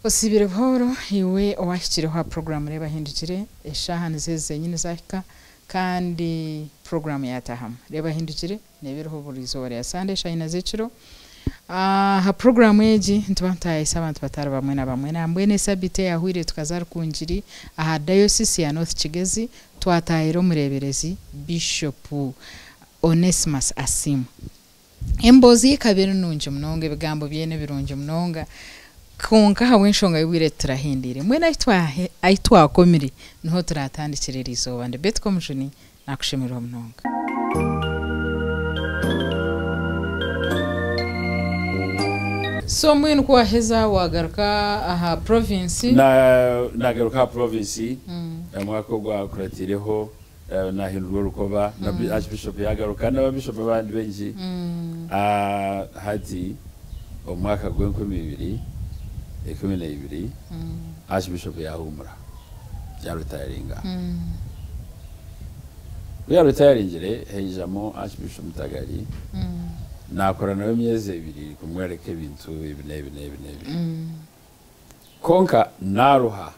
Osiibire buhooro iwe owaahikireho aha puroguraamu Reeba Hindukire. Eshaaha nizo ezi zenyini zaahika kandi puroguraamu yaataahamu. Reeba Hindukire neeba eriho buri izooba rya Sande eshaaha ina z'ekiro. Aha puroguraamu egi nituba nitutaayayisa abantu batari bamwe na bamwe. Nambwenu esabiiti eyaahweire tukaza Rukungiri aha Dayosisi ya North Kigezi twataayira omureeberezi Bishopu Onesmus Asiimwe. Emboozi ye ekaba eri nungi munonga, ebigambo bye nibirungi munonga, kwonka ahabw'enshonga y'obwire titurahendeire. Mbwenu ahu twakomire niho turatandikire eri izooba. Ndi Betty Komujuni, nakushemererwa munonga. So mbwenu ku waheza wagaruka aha province? Nagaruka aha province, omwaka ogwakuratiireho Nahindurwa orukoba na Archbishop yagaruka naba Bishop abandi baingi. Hati omu mwaka gw'enkumi ibiri ikumi na ibiri Archbishop yahumura ya retiringa. Ku ya retiringire haijamu Archbishop Mutagali nakora nawe emyezi ebiri kumworeka ebintu ebi n'ebi n'ebi n'ebi. Kwonka naruha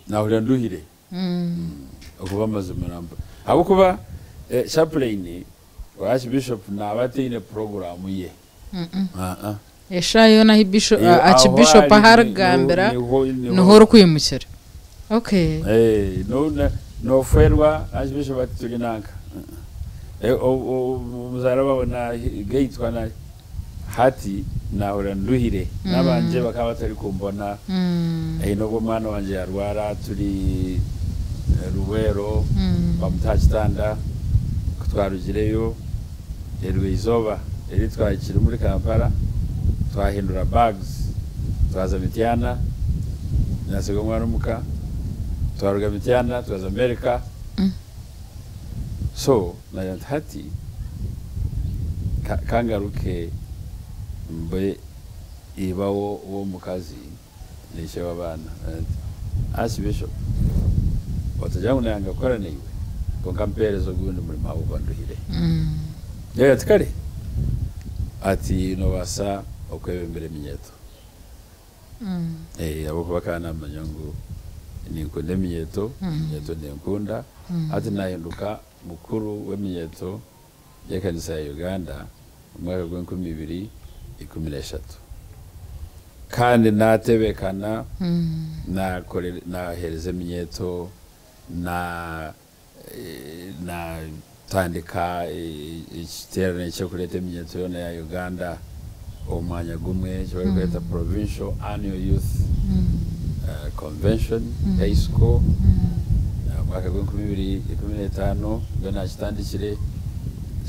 Nahurira nduhire okuba amazima ahabw'okuba chaplain wa Archbishop naaba ataine puroguraamu ye. Eshaaha yoona ahu Archbishop ahu arikugambira niho orikwimukira. Okay. Noofwerwa Archbishop ati turi nanka. Omuzaara waawe nagaitwa. Hati naahurira nduhire. N'abangye bakaba batarikumbona. N'obu omwana wangye yaarwara turi Luweero bamuta aha kitanda, ku twarugireyo eryo izooba eri twahikire omuri Kampala, twahindura bags twaza Mityana, naatsiga omwana omuka, twaruga Mityana twaza America. So naagira nti hati ka ngaruke mbe iba w'omukazi na ishe w'abaana. Naagira nti Archbishop otagira ngu naayanga kukora naiwe kwonka mpeereza ogundi murimo ahabw'okuba nduhire. Yaagira ati kare, ati noobaasa okwebembera eminyeeto. Ahabw'okuba akaba naamanya ngu ninkunda eminyeeto, eminyeeto nenkunda. Hati naahinduka mukuru w'eminyeeto y'ekanisa ya Uganda omu mwaka gw'enkumi ibiri ikumi n'eshatu. Kandi naatebeekana, naaheereza eminyeeto, na Naatandika ekiteerane ky'okureeta eminyeeto yoona ya Uganda omu mwanya gumwe eki barikweta Provincial Annual Youth Convention, PAYSCO, omu mwaka gw'enkumi ibiri 15 nibwo naakitandikire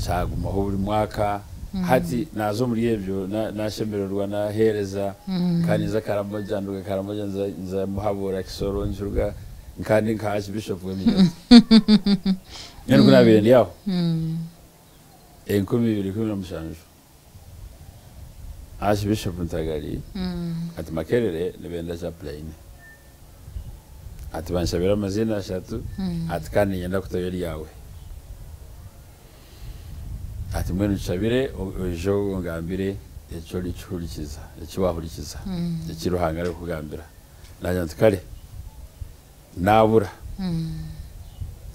kyagumaho buri mwaka. Hati naaza omuri ebyo naashemererwa naaheereza nkaba ninza Karamoja nduga Karamoja nza Muhabura Kisoro nkiruga Nkaba ndi nka Archbishop w'eminyeeto. Mbwenu ku naabaire ndi aho, 2017, Archbishop Ntagali ati Makerere nibenda chaplain. Ati banshabire amaziina ashatu, ati kandi niinyenda kutayo eryawe. Ati mbwenu nshabire oije ongambire eki orikihurikiza, eki waahurikiza, eki Ruhanga arikukugambira. Naagira nti, Kare, naabura.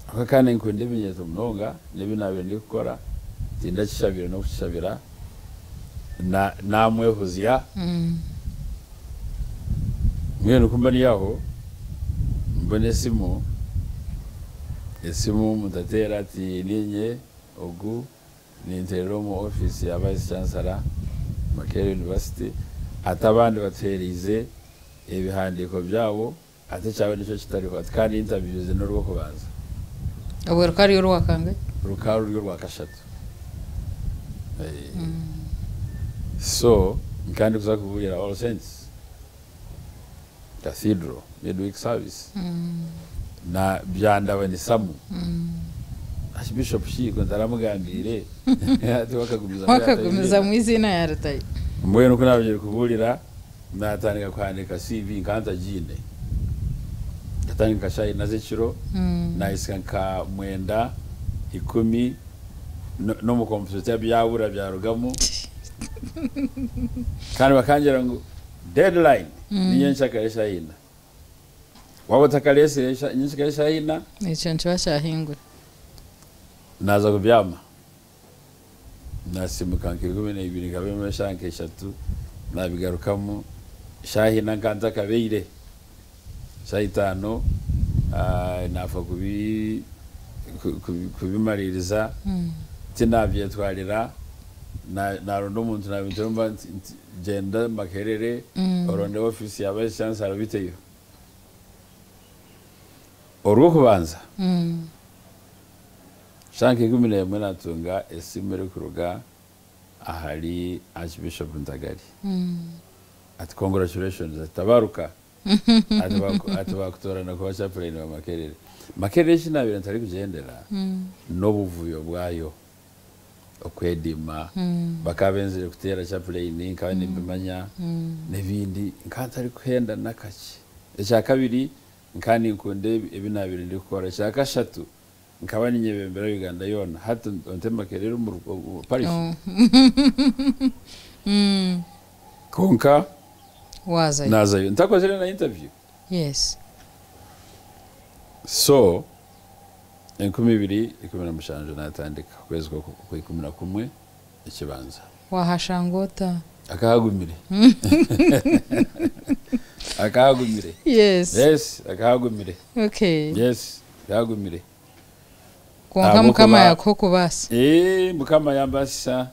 Kwonka kandi ninkunda eminyeeto munonga n'ebi naabaire ndikukora tindakishabire n'okukishabira. Naamwehuzya. Mbwenu ku mba ndi aho, mbona esimu, esimu omuntu ateera ati, Niinye ogu. Ninteerera omu ofiisi ya Vice Chancellor, Makerere University, ati abandi batuheereize ebihandiiko byabo ati ekyawe nikyo kitariho ati kandi interviews n'orw'okubanza. Obwe rukaba ruri orwa kangahi? Rukaba ruri orwa kashatu. So nkaba ndikuza kubuurira All Saints Cathedral midweek service na byandabanisamu Archbishop shi ku ntaramugambiire hati we akagumizamu We akagumizamu eiziina yaaritayo. Mbwenu ku naabaire kubuurira naatandika kuhandiika CV nkaba ntagiine. Nkatandika nka shaaha ina z'ekiro naahitsya nka mwenda, ikumi n'omu kompyuta byabura byarugamu kandi bakangira ngu. Deadline ni nyenkyakare eshaaha ina. Waaba otakareetsire nyenkyakare eshaaha ina. Ekyo nikiba kyahingura. Naaza kubyama. Naasimuka nka 12 nkabyama eshaaha nka ishatu, naabigarukamu. Eshaaha ina nka ntakabaire. Shaaha itaano naafa kubimariiriza, tinaabyetwarira, naaronda omuntu naabintura nti gyenda Makerere oronde ofiisi ya Vice Chancellor obiteyo. Orw'okubanza, shaaha nka 11 naatunga esimu erikuruga ahari Archbishop Ntagali ati congratulations ati tabaruka. Ati baakutoorana kuba chaplain wa Makerere. Makerere eki naabaire ntarikugyendera n'obuvuyo bwayo, okwediima, bakaba benzire kuteera chaplain nkaba nimbimanya n'ebindi nkaba ntarikuhenda n'akakye. Ekya kabiri nkaba ninkunda ebi naabaire ndikukora. Ekya kashatu nkaba niinyebembera Uganda yoona. Hati onte Makerere omu parish? Kwonka Waazayo. Naazayo ntakozire na interview. So, 2017 naatandika okwezi kwa 11 ekibanza. Waahashanga ota? Akahagumire. Akahagumire. Yes, akahagumire. Yes, akahagumire. Kwonka Mukama yaakuha okubaasa. Eeh, Mukama yambaasisa.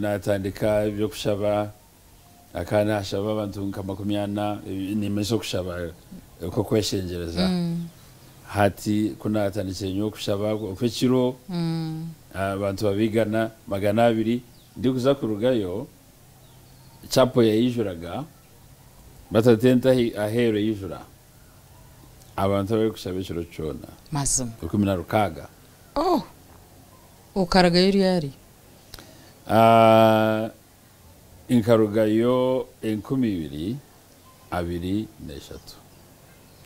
Naatandika eby'okushaba. Akaba naashaba abantu nka 40, nimanyisa okushaba okw'okweshengyereza. Hati ku naatandikire nyowe okushaba okw'ekiro, abantu babaigana 200, ndikuza kurugayo, chapel yaijuraga, bata tenti aheeru eijura, abantu abarikushaba ekiro kyona. Mazima. 16. Oh! Okarugayo ryari? Nkarugayo 2023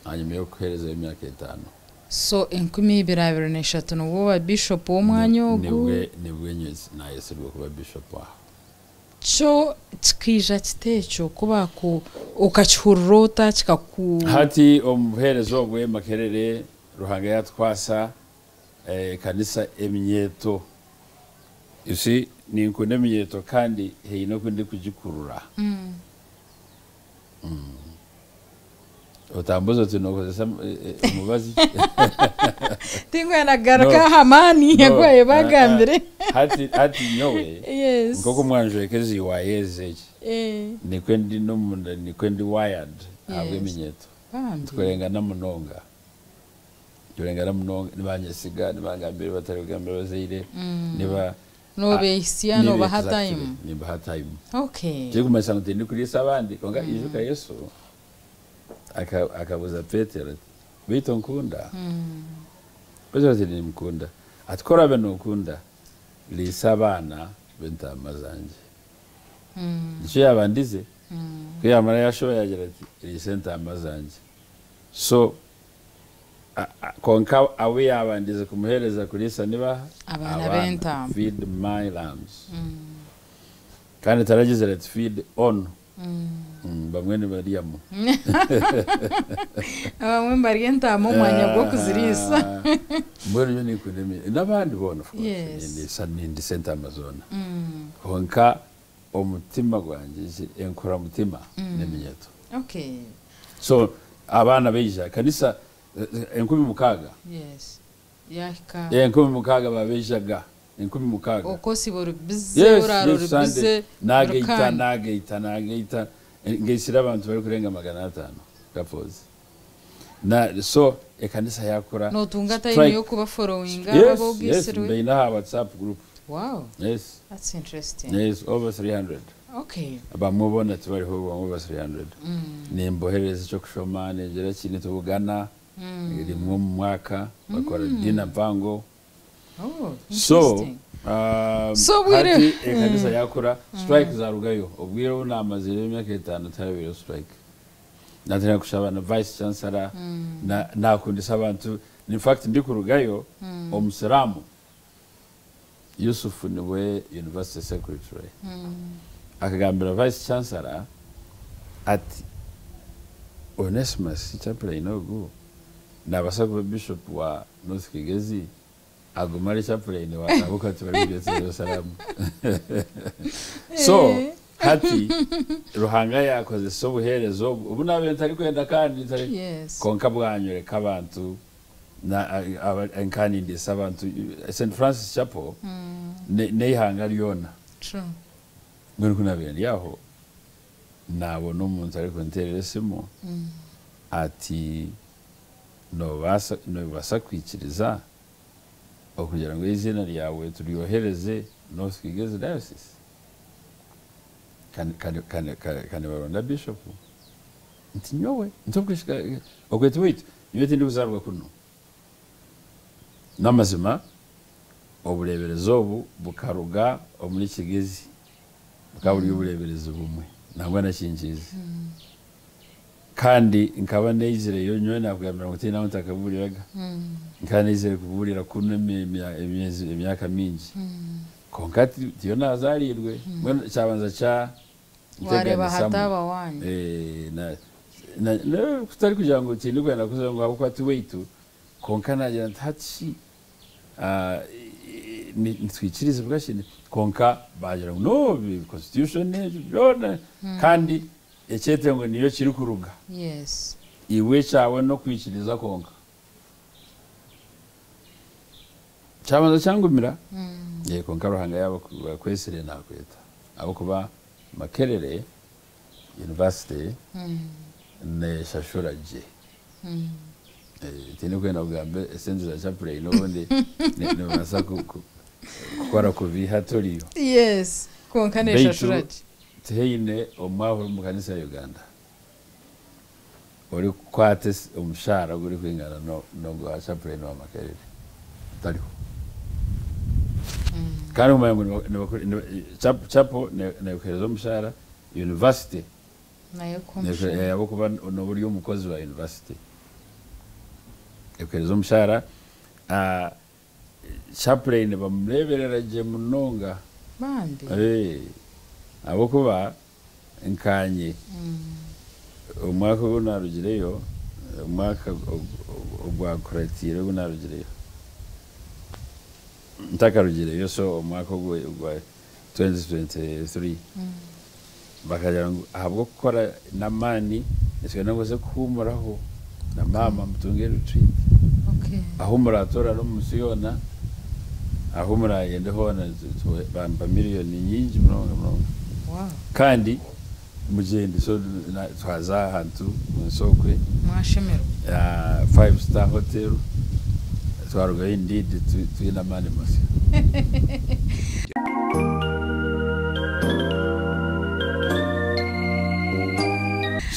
ahanyima y'okuheerezayo emyaka etaano. So 2023 nibwo oba Bishop w'omwanya ogu? Nibwe nibwe nyowe naayetsirwe kuba Bishop aha. Kyo kikaija kita ekyo ku baaku okakihurira ota kikaku. Hati omu buheereza obwe Makerere Ruhanga yaatukwasa ekanisa eminyeeto. You see, ninkunda eminyeeto kandi haine oku ndikugikurura. Otambuza oti nokozesa omubazi ki? Tinkwenda kugaruka aha maani agu baabaire baagambire. Hati, hati nyowe, nk'oku mwanjweka ezi waya ezi egi, nikwe ndi n'omunda, nikwe ndi wired ahabw'eminyeeto. Tukorengana munonga. Turengana munonga, nibanyesiga, nibangambira ebi batarikugambira abazaire, niba Nobeehitsya, noobaha Exactly, time. nimbaha time. Okay. Kirikumanyisa ngu tindikuriisa abandi, kwonka ijuka Yesu aka akabuuza Petero ati, Beitu onkunda? Petero ati, Nimukunda. Ati, Ku oraabe nonkunda, riisa abaana b'entaama zangye. Nikyo yaabandize. Ku yaamara yaashuba yaagira ati, Riisa entaama zangye. So Kwonka abu yaabandize kumuheereza kuriisa ni baaha? Abaana Abaana. b'entaama. Feed my lambs. Kandi taragizire ati feed on. Bamwe nibaryamu. Abamwe nibarya entaama omu mwanya gw'okuziriisa. Mbwenu nyowe ninkunda n'abandi boona of course. Yes. Nindiisa nindiisa entaama zoona. Kwonka omutima gwangye, enkura mutima n'eminyeeto. So abaana baija ekanisa 6000. Yes. Yahika. 6000 babaijaga 6000. Okosiba ori busy Yes, oraara yes ori Sunday busy buri nagaita kaanya. nagaita nagaita ngaitsire abantu barikurenga 500 couples na so ekanisa yakura Notunga time strike yokuba followinga abo yes yes abogaitsirwe? mbaine aha WhatsApp group. Wow. Yes. That's interesting. Yes over 300. Okay. Abamwe boona tibariho bamwe over 300. Nimboherereza eky'okushoma ningira ki nitubugana rimwe omu mwaka bakora dinner mpango. Oh, So interesting. So obwire hati ekanisa yakura strike zarugayo obwire obu namazireyo emyaka etaano tihabaireho strike. Natandika kushaba na vice chancellor na nakundisa abantu in fact ndikurugayo omusiraamu Yusuf niwe university secretary akagambira vice chancellor Ati Onesimus chaplain ogu nabasa kuba bishop wa North Kigezi agume ari chaplain wa ahabw'okuba tibari Yerusalemu. So hati Ruhanga yakozesa obuheereza obu, obu nabaire ntarikwenda kandi ntari kwonka bwanyoreka abantu nkanindiisa abantu St Francis Chapel n'eihanga ryona. Mbwenu ku nabaire ndi aho naabona omuntu arikunteerera esimu ati noobaasa noobaasa kwikiriza okugira ngu eiziina ryawe turyohereze North Kigezi Diocese? Ka ka ka ka ka nibaronda bishopu? Nti nyowe? Nti okwe ti beitu nyowe tindikuzaarwa kunu. N'amazima obureeberezi obu bukaruga omuri Kigezi bukaba buri obureeberezi bumwe nangwa na Kinkiizi. Kandi nkaba naizireyo nyowe naakugambira ngu tihaine ahu ntakabuuriraga. Nkaba naizire kubuurira kunu emyezi emyaka mingi. Kwonka tiyo naazaariirwe. Mbwenu kyabanza kya Waareeba hataaba waanyu. Kutari kugira ngu tindikwenda kuza ngu ahabw'okuba ti waitu, kwonka naagira nti hati shi nitwikirizibwa shi? Kwonka baagira ngu no constitution ebyo byona kandi ekyetengo niyo kirikuruga. Iwe ekyawe n'okwikiriza kwonka. Kyabanza kyangumira kwonka Ruhanga yaaba akwetsire naakweta ahabw'okuba Makerere University neshashura gye. Tindikwenda kugamba esente za chaplain obundi nibabaasa kukora kubi hati oriyo. Yes, kwonka neshashura Beitu gye. tihaine omwahu omu kanisa ya Uganda orikukwata omushaara ogurikwingana n'ogwa chaplain wa Makerere. Tariho. Kandi omanye ngu chapel nekuheereza omushaara, university Nayo ekuha omushaara. Ahabw'okuba nooba ori omukozi wa university ekuheereza omushaara. Chaplain nibamureeberera gye munonga. Bambi. Ahabw'okuba nkaanye omwaka ogu naarugireyo, omwaka ogwakuratiire ogu naarugireyo, ntakarugireyo so omwaka ogwa 2023 bakagira ngu ahabw'okukora n'amaani nitwenda ngu oze kuhuumuraho na maama mutunge retreat ahu muratoorane omu nsi yoona, ahu murayende hoona bampa miriyoni nyingi munonga munonga kandi mugyende so twaza ahantu omunsi okwe Mwashemerwa. Five star hotel twarugayo indeed twine amaani masya.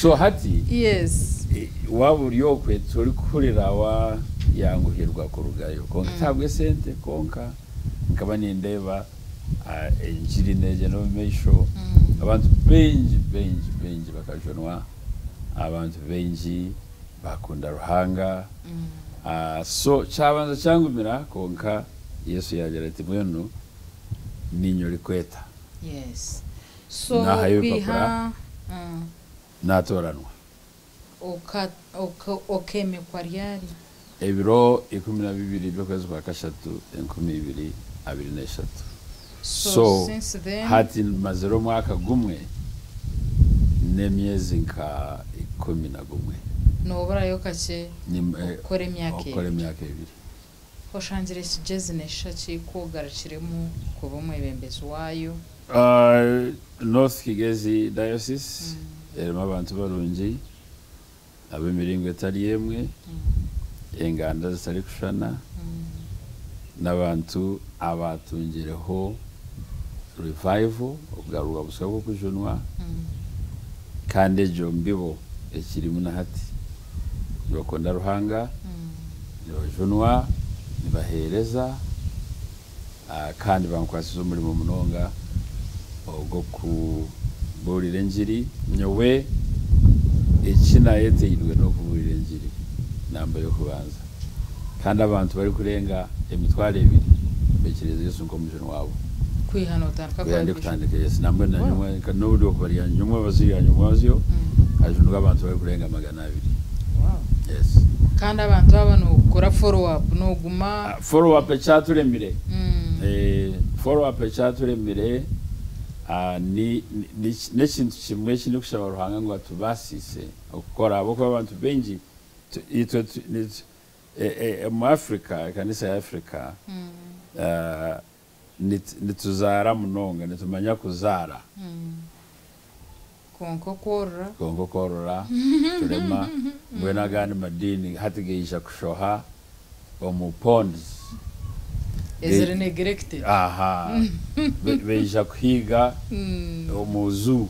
So hati waaba ori okwe torikuhurira wayanguhirwa kurugayo kwonka tihabw'esente kwonka nkaba nindeeba engiri negyenda omu maisho abantu baingi baingi baingi bakajunwa abantu baingi bakunda Ruhanga so kyabanza kyangumira kwonka Yesu yagira ati mbwenu niinye orikweta. Yes. So Naahayo kwiha ebipapura naatooranwa. Oka oka okeemekwa ryari? Ebiro 12 by'okwezi kwa kashatu 2023. So So since then. hati mazire omwaka gumwe n'emyezi nka 11. Nooburayo kakye okukora emyaka Okukora ebiri. emyaka ebiri. Oshangire Kigyezi neeshusha ki ku ogarukiremu kuba omwebembezi waayo? North Kigezi Diocese erimu abantu barungi ab'emiringo etari emwe, enganda zitarikushushana, n'abantu abatungireho revival, okugarurwa busya kw'okujunwa, kandi egyo mbibo ekirimu na hati. Nibakunda Ruhanga, nibajunwa, nibaheereza, kandi bankwatsize omurimo munonga ogw'okubuurira engiri. Nyowe eki naayeteirwe n'okubuurira engiri namba y'okubanza. Kandi abantu barikurenga 2000 baikiriize Yesu nk'omujuni waabo. Kwiha nootandika Kwiha kuba ndikutandika, yes. Nambwenu na Wow. nyomwe n'obu ndikuba ryangye omwabazyo, ryangye omwabazyo. Hajunirwe abantu barikurenga 200. Wow. Yes. Kandi abantu aba nokora follow up noguma. Follow up ekyaturemire. Follow up ekyaturemire ni n'ekintu kimwe ekindikushaba Ruhanga ngu atubaasise okukora, ahabw'okuba abantu baingi itwe omu Africa, ekanisa ya Africa, nituzaara munonga, nitumanya kuzaara. Kwonka okworora. Kwonka okworora turema. Mbwenu agandi madiini hati gaija kushoha omu ponds. Eziri neglected. Aha. Baija kuhiiga omu zoo.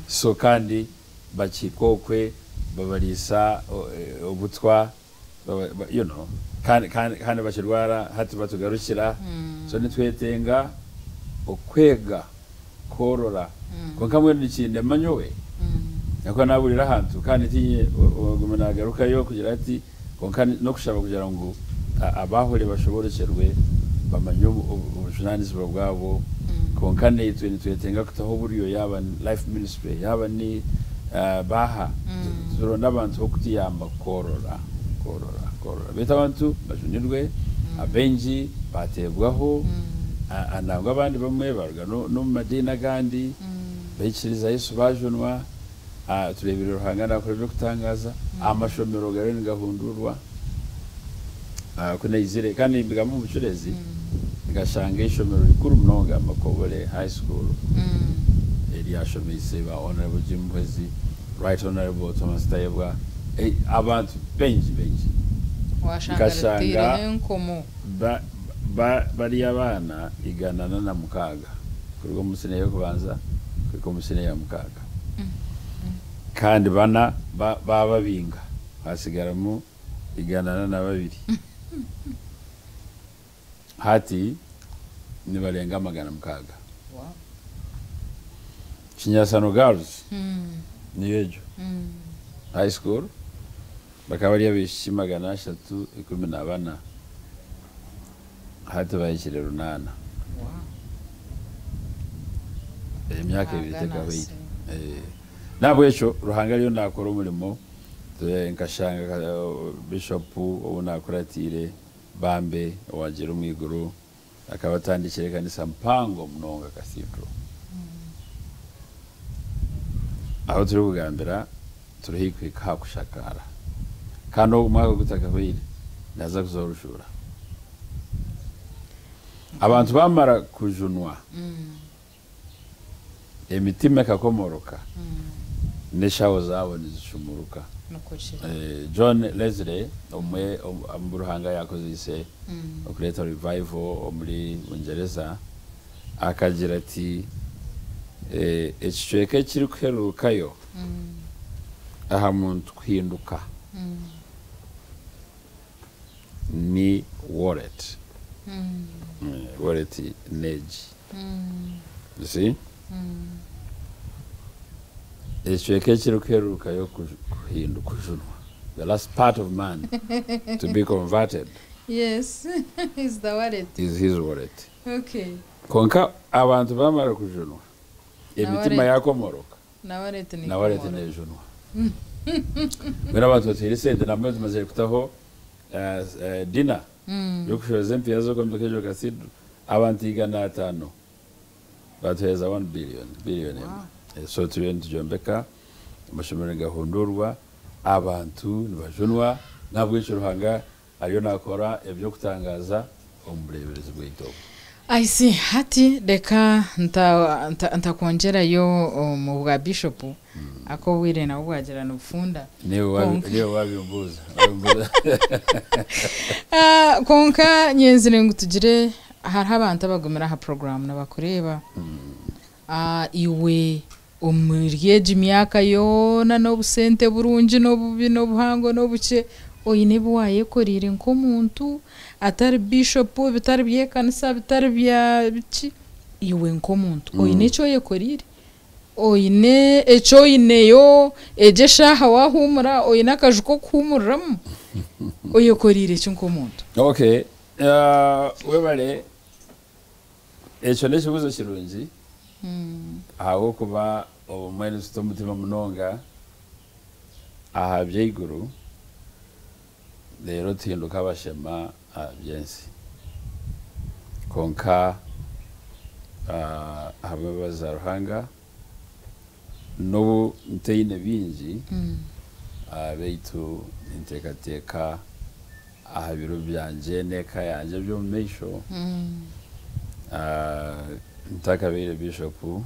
So kandi bakihika okwe babariisa obutwa, kandi bakirwara hati batugarukira. So nitwetenga okwega kworora. Kwonka mbwenu nikindema nyowe, ahakuba naburira ahantu kandi tinye ogume nagarukayo kugira ati, kwonka n'okushaba kugira ngu abahore bashoborokyerwe bamanye obujunanizibwa bwabo. Kwonka naitwe nitwetenga kutaho oburyo, yaba ni Life Ministry, yaba ni baha, turonde abantu b'okutuyamba kworora, kworora, kworora. Beitu abantu bajunirwe, abaingi bateebwaho, nangwa abandi bamwe baruga n'omu madiini agandi, baikiriza Yesu bajunwa. Tureebire Ruhanga nakora eby'okutangaza, amashomero gariyo nigahundurwa. Ku naizire kandi nimbigamu omu bucureezi, nkashanga eishomero rikuru munonga, Makobore High School, eryashomeise ba Honourable Jim Muhwezi, Right Honourable Thomas Tayebwa, abantu baingi baingi. Washanga Nkashanga ritiireho enkomo. Bari abaana 146 kuruga omu siniya y'okubanza kuhika omu siniya ya 6. Kandi bana bababinga, hasigaramu 142. Hati nibarenga 600. Wow. Kinyasano Girls niyo egyo high school, bakaba bari abaishiki 314, hati bahikire 800. Wow. Emyaka 2 Ruhanga tekahweire. naasiima. Nahabwekyo Ruhanga ariyo nakora omurimo. Nkashanga Bishop ou nakuratiire, Bambe owagiire omu iguru, akaba atandikire ekanisa mpango munonga, cathedral. Ahu turikugambira turi haihi kuhika aha kushakaara, kandi omwaka gutakahweire naza kuza orushuura. Abantu bamara kujunwa, emitima ekakomoroka, n'eshaho zaabo nizishumuruka. Nikwo kiri. John Wesley, omwe omu Ruhanga yakozeise okureeta revival omuri Bungyereza, akagira ati ekicweka ekirikuherukayo aha muntu kuhinduka ni wallet. Wallet n'egi. You see? Ekicweka ekirikuherukayo kujunwa, the last part of man to be converted Yes, is the wallet. is his wallet. Kwonka abantu bamara kujunwa, emitima wallet. yakomoroka, Na wallet ni na wallet komoro. nejunwa. Mbwenu abantu batwire esente, namwe tumazire kutaho dinner yokushoza empiiha z'okwombeka egyo cathedral. Abantu 500 batuheereza 1 billion, billion emwe. So turiyo nitugyombeka, amashomero nigahundurwa, abantu nibajunwa. Nahabwekyo Ruhanga ariyo nakora eby'okutangaza omu bureeberezi bwaitu obu. I see. Hati reka ntakwongyerayo omu bwa bishop, ako obwire nabwo bwagira nibufunda. Niwe Kwonka. Niwe wabimbuuza. Wabimbuuza. Kwonka nyenzire ngu tugire hariho abantu abagumire aha program nibakureeba. Iwe omuri egi myaka yoona n'obusente burungi n'obubi n'obuhango n'obukye, oine ebi wayekoreire nk'omuntu atari bishop, bitari by'ekanisa, bitari bya biki, iwe nk'omuntu oine eki oyekoreire, oine eki oineyo egyo eshaaha wahuumura, oine akaju k'okuhuumuriramu, oyekoreire eki nk'omuntu? Okay. Webale, ekyo n'ekibuuzo kirungi, ahabw'okuba Obumwe nituta omutima munonga aha by'eiguru, reero tuhinduka abashema aha by'ensi. Kwonka ahabw'embabazi za Ruhanga, n'obu ntaine bingi, beitu ninteekateeka aha biro byangye n'eka yangye eby'omu maisho. Ntakabaire Bishopu,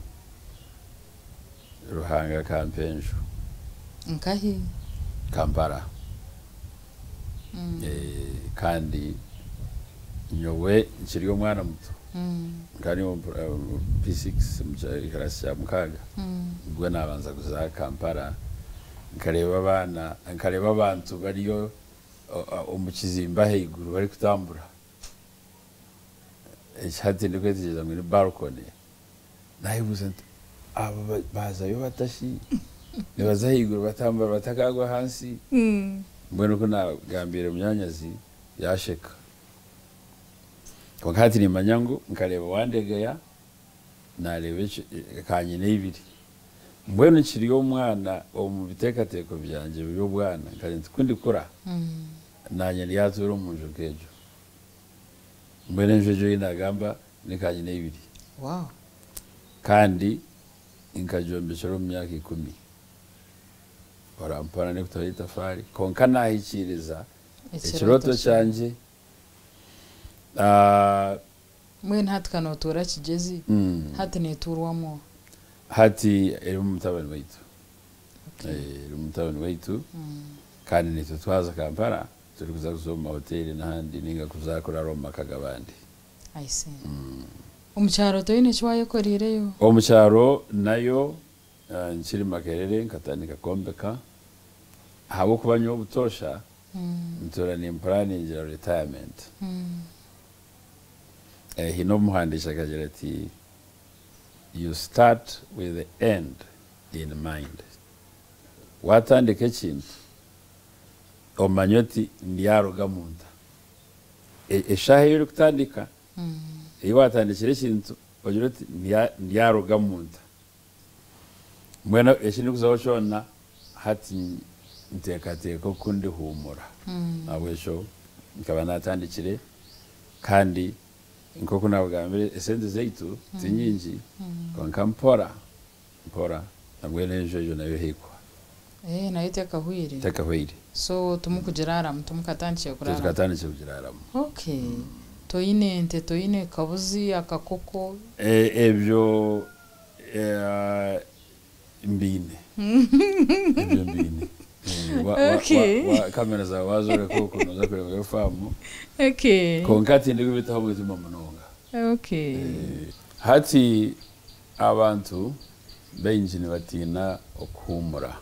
Ruhanga akampa enju. Nkahi? Kampala. Kandi nyowe nkiri omwana muto, nkaba ndi omu P6, omu kirasi kya mukaaga, nibwo naabanza kuza Kampala nkareeba abaana, nkareeba abantu bariyo omu kizimbe ahaiguru barikutambura. Eki hati ndikwetegyereza ngu ni balcony. Naayebuuza nti, Aba baazayo bata shi? Nibaza ahaiguru batambura batakaagwa ahansi? Mbwenu ku naagambiire munyaanyazi, yaasheka. Kwonka hati nimmanya ngu nkareeba Wandegeya, naareeba Kanyina ibiri. Mbwenu nkiri omwana omu biteekateeko byangye by'obwana, nkagira nti ku ndikura, naanye ndyatuura omu nju nk'egyo. Mbwenu enju egyo ei naagamba ni kanyina ibiri. Wow. Kandi nkagyombekyera omu myaka ikumi. Mpora mpora ndikutaho eitafaari kwonka naahikiiriza ekirooto kyangye. Mbwenu hati ka nootuura Kigyezi, hati neetuurwamu oha? Hati erimu mutabani waitu. Erimu mutabani waitu kandi naitwe twaza Kampala Turikuza kuza omu mahoteeri n'ahandi nainga kuza kuraara omu maka g'abandi. I see. Omu kyaro toine eki wayekoreireyo? Omu kyaro nayo nkiri Makerere nkatandika kwombeka ahabw'okuba nyowe obutoosha ntuura nimpuraningira retirement. Haine omuhandiiki akagira ati, You start with the end in mind. Waatandika ekintu, Omanye oti ndyarugamu nta? Eshaaha ei orikutandika, ei waatandikire ekintu, ogire oti ndyarugamu nta? Mbwenu eki ndikuzaho kyona hati nteekateeka oku ndihuumura. Ahabw'ekyo nkaba naatandikire kandi nk'oku naakugambire esente zaitu ti nyingi kwonka mpora Mpora, nambwenu enju egyo nayo ehikwa. Eeh nayo tekahweire. Tekahweire. So timukugiraaramu, timukatandikire kuraaramu? Titukatandikire kugiraaramu. Okay. Toine ente, toine kabuzi, akakoko? Ebyo mbiine. Ebyo mbiine. Okay. Kamera zaawe waazoreka okwo nooza kureebayo faamu. Okay. Kwonka tindikubitaho omutima munonga. Okay. Hati Abantu baingi nibatiina okuhuumura.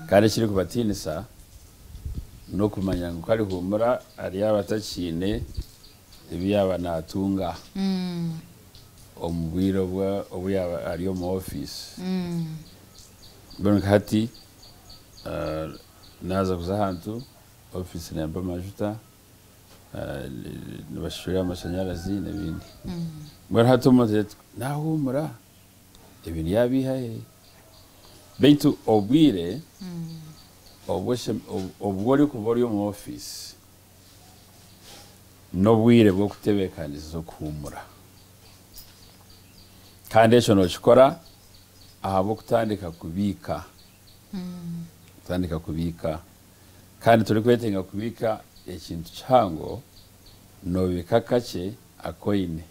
Kandi ekirikubatiinisa n'okumanya ngu ku arihuumura aryaba atakiine ebi yaaba naatunga omu bwire obu yaaba ari omu ofiisi. Mbwenu nka hati naaza kuza ahantu, ofiisi neempa amajuta, nibashashurira amashanyarazi n'ebindi. Mbwenu hati omuntu agira ati naahuumura ebi ndyabiiha he? Beitu obwire obu orikuba ori omu ofiisi n'obwire bw'okutebeekanisiza okuhuumura. Kandi ekyo nookikora ahabw'okutandika kubiika, kutandika kubiika. Kandi torikwetenga kubiika ekintu kihango, noobiika kakye aku oine.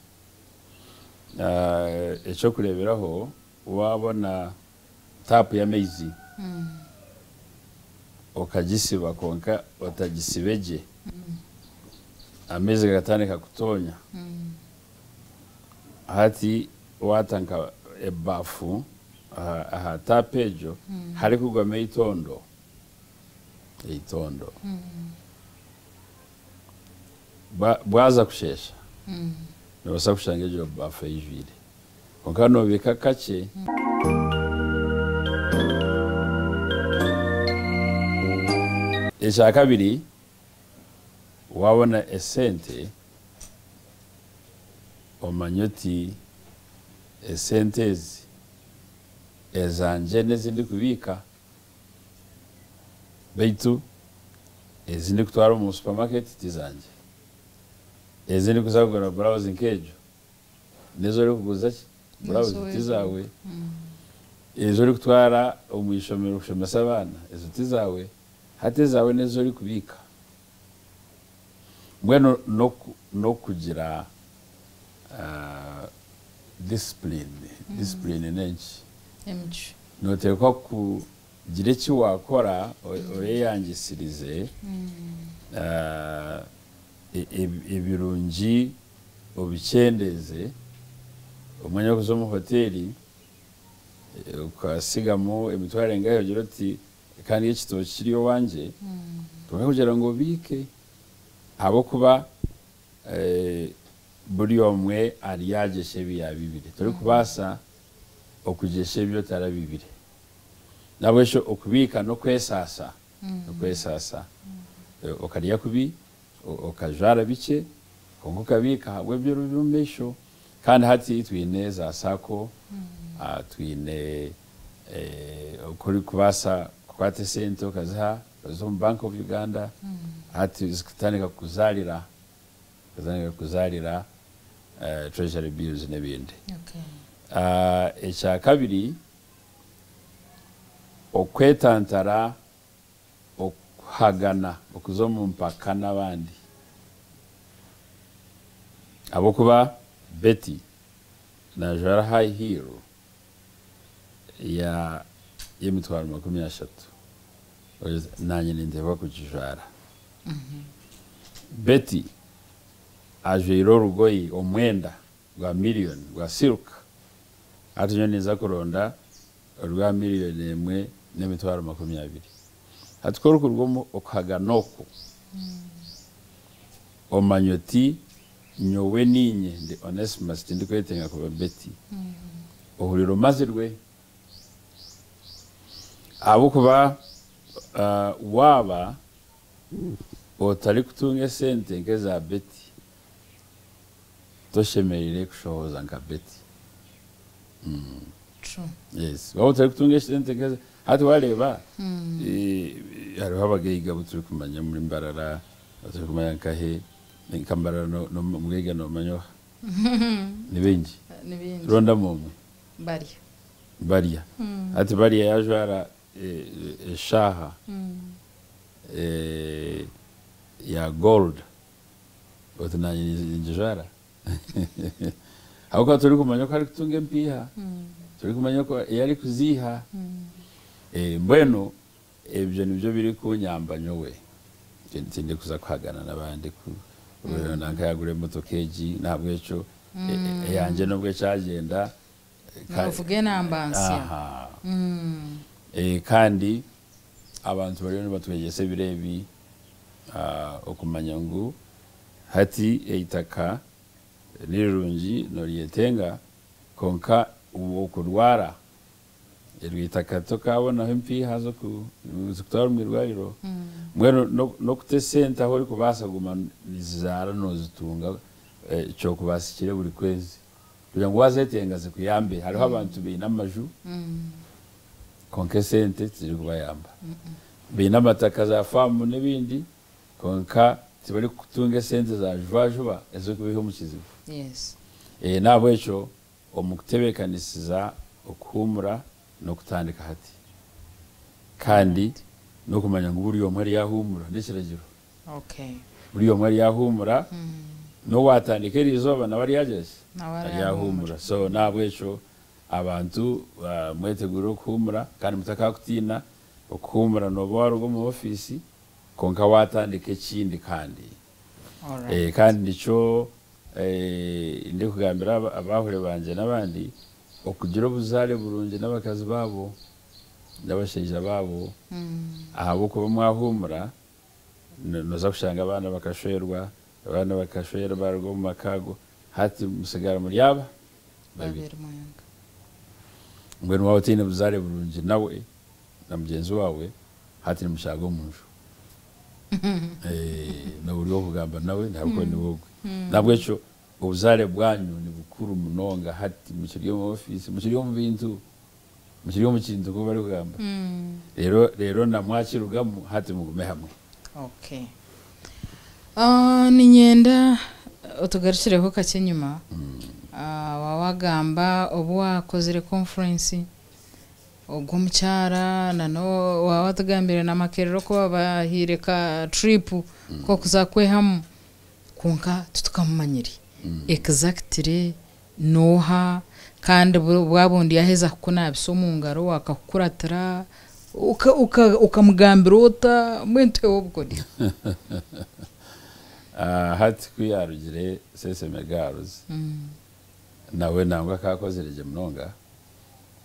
Eky'okureeberaho, waabona taapu y'amaizi okagisiba kwonka otagisibe gye, amaizi gagatandika kutoonya. Hati waata nka ebaafu aha taapu egyo, harikugwamu eitondo, eitondo. Bwaza kusheesha, noobaasa kushanga egyo baafu eijwire. Kwonka noobiika kakye. Ekyakabiri, waabona esente, omanye oti esente ezi. Ezangye n'ezi ndikubiika beitu ezi ndikutwara omu supermarket ti zangye. Ezi ndikuza kugura burawuzi nk'egyo n'ezi orikuguza ki? Burawuzi ti zaawe. Ezi orikutwara omu ishomero kushomesa abaana ezo ti zaawe. Hati ezaawe n'ezi orikubiika. Mbwenu n'okugira discipline, discipline n'enki? Emicwe. Nooteekwa kugira eki waakora oreeyangisirize ebirungi obikyendeeze, omwanya gw'okuza omu hoteeri okasigamu emitwaro engahi ogire oti kandi ekitookye kiri owangye, kwonka kugira ngu obiike ahabw'okuba buri omwe aryagyesha ebi yaabibire. Torikubaasa okugyesha ebi otarabibire. N'ahabw'ekyo okubiika n'okwesaasa, n'okwesaasa. Okarya kubi, okajwara bikye, kwonka okabiika ahabw'ebiro by'omu maisho. Kandi hati twine za SACCO, twine oku orikubaasa kukwata esente okaziha, okaziha omu Bank of Uganda, hati zikatandika kukuzaarira, zikatandika kukuzaarira treasury bills n'ebindi. Ekyakabiri, okwetantara okuhagana, okuza omu mpaka n'abandi. Ahabw'okuba Betty naajwara high heel ya y'emitwaro 30, naanye ninteekwa kugijwara. Betty ajwaire orugoye, omwenda gwa miriyoni gwa silk, hati nyowe ninza kuronda orwa 1,200,000. Hati ku orikuruga omu okuhagana okwo, omanya oti nyowe niinye ndi Onesmus tindikwetenga kuba Betty. Ohurira omazirwe ahabw'okuba waaba otarikutunga esente nk'eza Betty, toshemereire kushohoza nka Betty. True. Yes. Waaba otarikutunga esente nk'eza hati wareeba hariho abagaiga abu turikumanya omuri Mbarara, turikumanya nkahe, nka Mbarara omugaiga noomanya oha? Ni baingi. Ni baingi. Rondamu omwe. Barya. Barya. Hati Barya yaajwara eshaaha ya gold, oti naanye ningijwara? Ahabw'okuba torikumanya oku arikutunga empiiha, torikumanya oku ei arikuziiha. Mbwenu ebyo nibyo birikunyamba nyowe. Tindikuza kuhagana n'abandi nanka yaagura emotoka egi n'ahabw'ekyo eyangye n'obu ekyagyenda. Noovuga enamba nsya. Kandi abantu bariyo nibatwegyesa ebiro ebi okumanya ngu hati eitaka ni rirungi nooryetenga kwonka okurwara eryo itaka tokaabonaho empiiha z'okutwara omu irwariro. Mbwenu n'okuta esente ahu orikubaasa kuguma nizizaara noozitunga kyokubaasikire buri kwezi kugira ngu waazetenga zikuyambe. Hariho abantu baine amaju kwonka esente tizirikubayamba. Baine amataka za faamu n'ebindi kwonka tibarikutunga esente za jubajuba ez'okubaiha omu kizibu. N'ahabw'ekyo omu kutebeekanisiza okuhuumura n'okutandika hati. Kandi n'okumanya ngu buri omwe aryahuumura n'ekiragiro. Buri omwe aryahuumura, n'owaatandika eriizooba nawe aryagira ki? Aryahuumura. So n'ahabw'ekyo abantu mwetegure okuhuumura kandi mutakaakutiina. Okuhuumura nooba waaruga omu ofiisi kwonka waatandika ekindi kandi. Kandi nikyo ndikugambira abaahuri bangye n'abandi okugira obuzaare burungi n'abakazi baabo n'abashaija baabo ahabw'okuba mwahuumura nooza kushanga abaana bakashwerwa, abaana bakashwera baaruga omu maka ago, hati musigara muri aba babiri. Mbwenu waaba otaine buzaare burungi nawe na mugyenzi waawe, hati nimushaaga omu nju. N'oburyo bw'okugamba nawe ahabw'okuba niwe ogwe. N'ahabw'ekyo obuzaare bwanyu ni bukuru munonga hati mukiri omu ofiisi, mukiri omu bintu. Mukiri omu kintu nk'oku barikugamba. Reero reero na mwakirugamu hati mugume hamwe. Okay. Ah, niinyenda otugarukireho kakye enyima. Ah, waaba wagamba obu waakozire conference, ogwo omukyara na n'o waaba watugambire na Makerere oku baabahaire ka trip k'okuza kwehamu, kwonka titukamumanyire exactly N'oha? Kandi bwabundi yaaheza kukunaabisa omu ngaro akakukuratira, okamugambira ota? Mbwenu tuheho obukodyo. Hati ku yaarugire Seseme Girls, nawe nangwa akaba akozire gye munonga,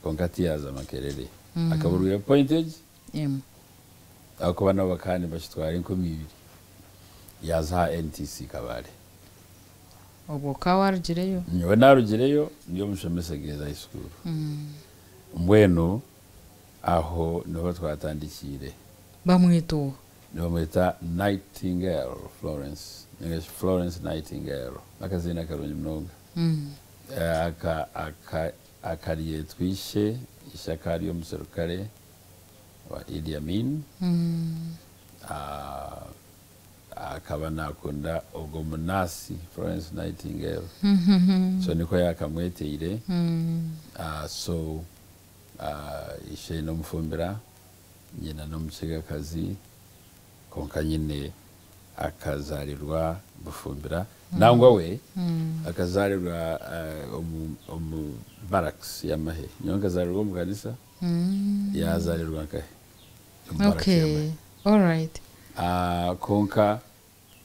kwonka tiyaaza Makerere. Akaburwa point egi Emwe. Ahakuba nabo bakaba nibakitwara 2000. Yaaza aha NTC Kabale. Obwo okaba warugireyo? Nyowe narugireyo ndi omushomesa Geza High School. Mbwenu aho niho twatandikiire. Bamweta oha? Nibamweta Nightingale Florence ninga shi Florence Nightingale. N'akaziina karungi munonga. Akaryetwa ishe, ishe akaba ari omuserukare wa Idi Amin. Akaba nakunda ogwo munaasi Florence Nightingale so nikwo yakamweteire so ishe nomufumbira nyina nomukiga-kazi kwonka nyine akazarirwa Bufumbira nangwa we akazarirwa omu barracks yamahe nyowe nkazarirwa omu kanisa yazarirwa nkahe omu barracks yamahe. Kwonka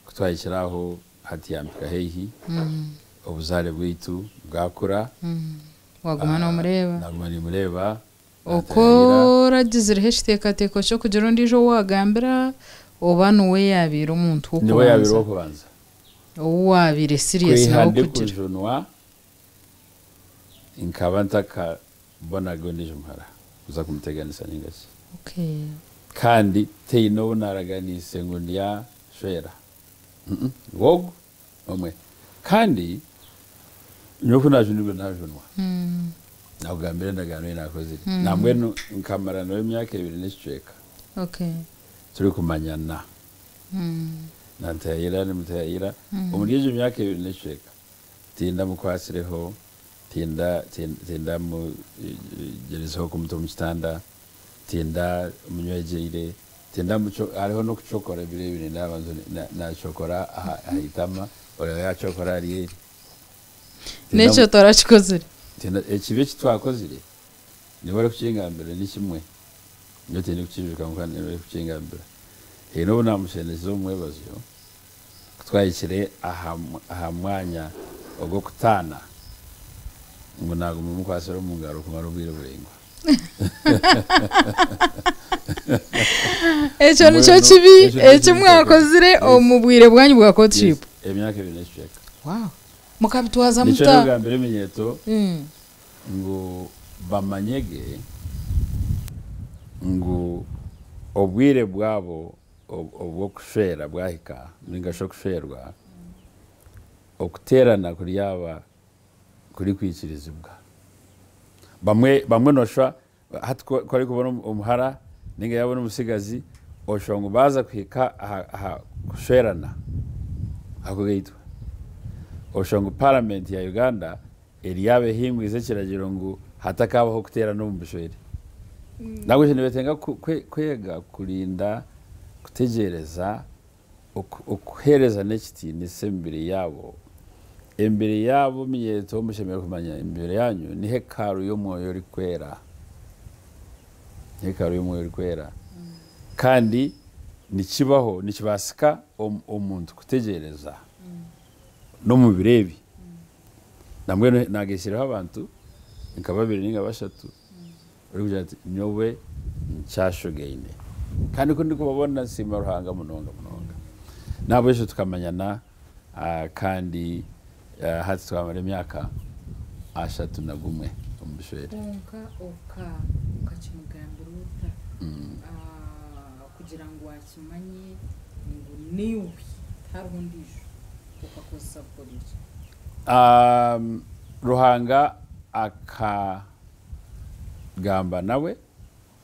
ku twahikire aho hati yampika haihi, obuzaare bwaitu bwakura. Waguma noomureeba? Naguma nimureeba, Oku naatayayira. oragizireho ekiteekateeko ky'okugira ondiijo ou waagambira oba niwe yaabaire omuntu Niwe yaabaire w'okubanza ow'okubanza. ou waabaire serious Kwiha nawe kugira? ndikujunwa, nkaba ntakabonaga ondiijo muhara kuza kumuteganisa nainga ki. Kandi tihaine ou naaraganiise ngu ndyashwera. Ngu ogu omwe. Kandi nyowe ku naajunirwe naajunwa. Naakugambira endagaano ei naakozire. Nambwenu nkamara nawe emyaka ebiri n'ekicweka turikumanyana. Nantayayira nimutayayira. Omuri egyo myaka ebiri n'ekicweka tindamukwatsireho, tinda tindamugyerizeho kumuta omu kitanda. Tindamunywegyeire, tindamuco hariho n'okucokora ebiro ebi nindeeba abantu nacokora aha itama oreeba yacokora ahari eri. N'ekyo torakikozire? Tinda ekibi eki twakozire niwe orikukingambira ni kimwe, nyowe tindikukiijuka kwonka niwe orikukingambira. Haine obu naamushendekize omu mwebazyo ku twahikire aha aha mwanya ogw'okutaana ngu naaguma mukwatsire omu ngaro kumara obwire buraingwa. Ekyo nikyo kibi eki mwakozire omu bwire bwanyu bwa courtship? Emyaka ebiri n'ekicweka. Wow! Mukabitwaza Nikyo muta? ndikugambira eminyeeto ngu bamanye ge ngu obwire bwabo obw'okushwera bwahika ninga shi okushwerwa, okuteerana kuryaba kurikwikirizibwa. Bamwe bamwe noshwa hati ku ku arikubona omuhara ninga yabona omutsigazi oshwa ngu baaza kuhika aha aha kushwerana aha kugaitwa oshwa ngu paramenti ya Uganda eryaba ehingwize ekiragiro ngu hatakabaho okuteerana omu bushwere. Nabwekyo nibetenga kwega kurinda kutegyereza Okuheereza n'ekitiinisa emibiri yaabo. Emibiri yaabo minyeeto mushemereire kumanya emibiri yaanyu ni hekalu y'Omwoyo Orikwera. Ni hekalu y'Omwoyo Orikwera. Kandi nikibaho, nikibaasika omuntu kutegyereza n'omu biro ebi. Nambwenu naagetsireho abantu nka babiri nainga bashatu Orikugira ati, Nyowe nkyashogaine. Kandi ku ndikubabona nsiima Ruhanga munonga munonga. N'ahabw'ekyo tukamanyana kandi hati twamara emyaka 31 omu bushwere. Kwonka okakimugambira ota kugira ngu akimanye ngu niiwe tihariho ondiijo? Okakozesa bukoryo ki? Ruhanga aka. Gamba nawe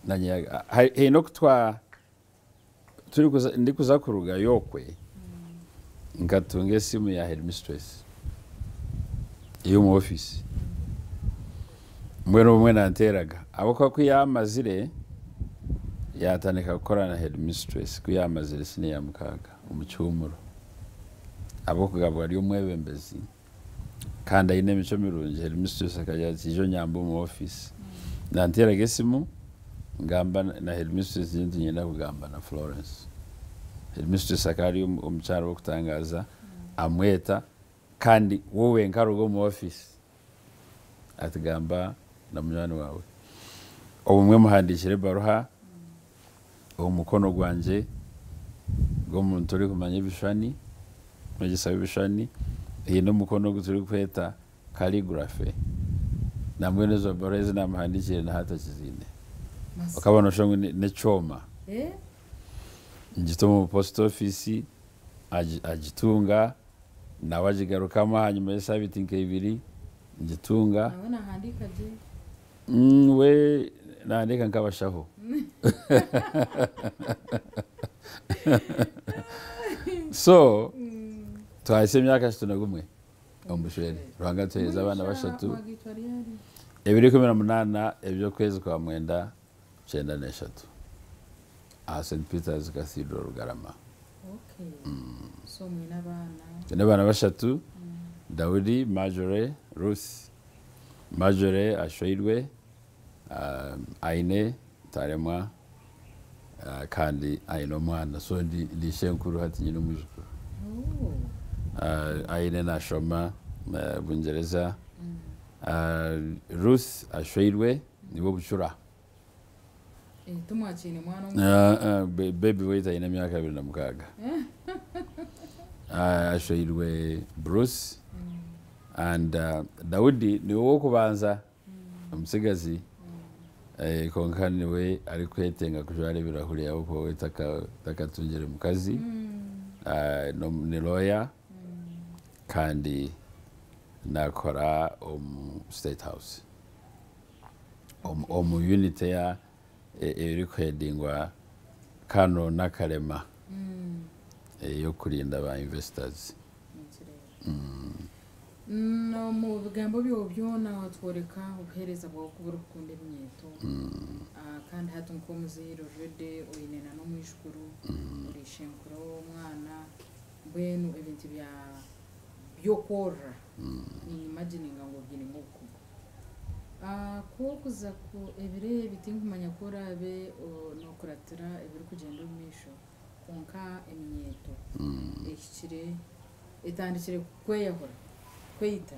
nanye haine oku twa turikuza ndikuza kurugayo okwe nkatunga esimu ya headmistress ey'omu office mbwenu obumwe nanteeraga ahabw'okuba ku yaamazire yaatandika kukora na headmistress ku yaamazire siniya ya mukaaga omu kihuumuro ahabw'okugabwa ari omwebembezi kandi aine emicwe mirungi, headmistress akagira ati ija onyambe omu office. Nanteeraga esimu ngamba na headmistress nti niinyenda kugamba na Florence. Headmistress akaba ari omukyara w'okutangaaza, amweta kandi we wenka aruga omu office ati gamba na munywani waawe. Obumwe muhandiikira ebaruha omu mukono gwangye gw'omuntu orikumanya ebishushani, omwegyesa w'ebishushani, haine omukono ogu turikweta calligraphy. Nambwenu ezo baruha ezi naamuhandiikiire na hati akiziine. Okaba nooshusha ngu n'ekyoma. Ngita omu post office, agitunga, nawe agigarukamu ahanyima y'esaabiiti nka ibiri, ngitunga. Nawe naahandiika gye? We naahandiika nk'abashaho. So, twahitsya emyaka ashatu na gumwe omu bushwere. Ruhanga atuheereza abaana bashatu. Ebiro 18 eby'okwezi kwa mwenda kyenda n'eshatu aha St Peter's Cathedral Rugarama. Twine abaana bashatu, Daudi, Marjorie, Ruth. Marjorie ashweirwe, aine taremwa kandi aine omwana so ndi ishenkuru hati nyine omwijukuru. Aine nashoma Bungyereza. Ruth ashweirwe niwe bucura. Timwakiine mwana omuto? Baby waitu aine emyaka 26. Ashweirwe Bruce and Daudi niwe w'okubanza omutsigazi kwonka niwe arikwetenga kujwara ebirahuri ahabw'okuba we takatungire mukazi. Ni lawyer kandi nakora omu State House omu unit erikuheadingwa Colonel Nakalema ey'okurinda ba investors. Omu bigambo byawe byona watworeka obuheereza bwawe oku burikukunda ebinyeeto kandi hati nk'omuzaire already oine na n'omwijukuru ori ishenkuru w'omwana mbwenu ebintu bya by'okworora ninyimagininga ngu obyinemu obukugu. Ku orikuza ebiro ebi tinkumanya ku oraabe nookuratira ebirikugyenda omu maisho kwonka eminyeeto ehikire etandikire kweyahura, kweyita.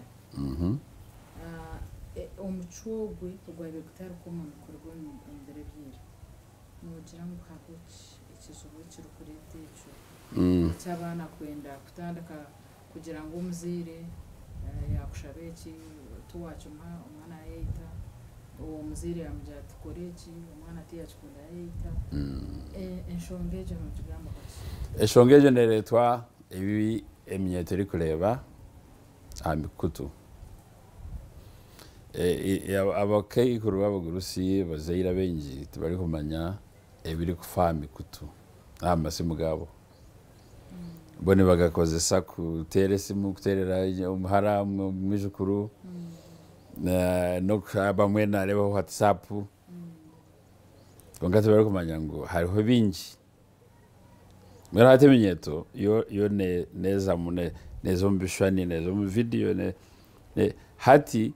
Omucwe ogwe ogwabaire gutari common kuruga omu biro ebya ira, noogira ngu hariho ki ekizibu ekirikureeta ekyo eky'abaana kwenda kutandika kugira ngu omuzaire yaakushaba eki tiwaakimuha omwana yaayeyita, omuzaire yaamugira ati kora eki omwana tiyaakikunda yaayeyita, enshonga egyo noogigambaho ki? Enshonga egyo neereetwa ebi eminyeeto erikureeba aha mikutu. Abakaikuru b'abagurusi, abazaire abaingi tibarikumanya ebirikufa aha mikutu aha masimu gaabo. Bo nibagakozesa kuteera esimu, kuteerera omuhara, omwijukuru, bamwe nareebaho WhatsApp. Kwonka tibarikumanya ngu hariho bingi. Mbwenu hati eminyeeto yo neezamu neeza omu bishushani, neeza omu vidiyo. Hati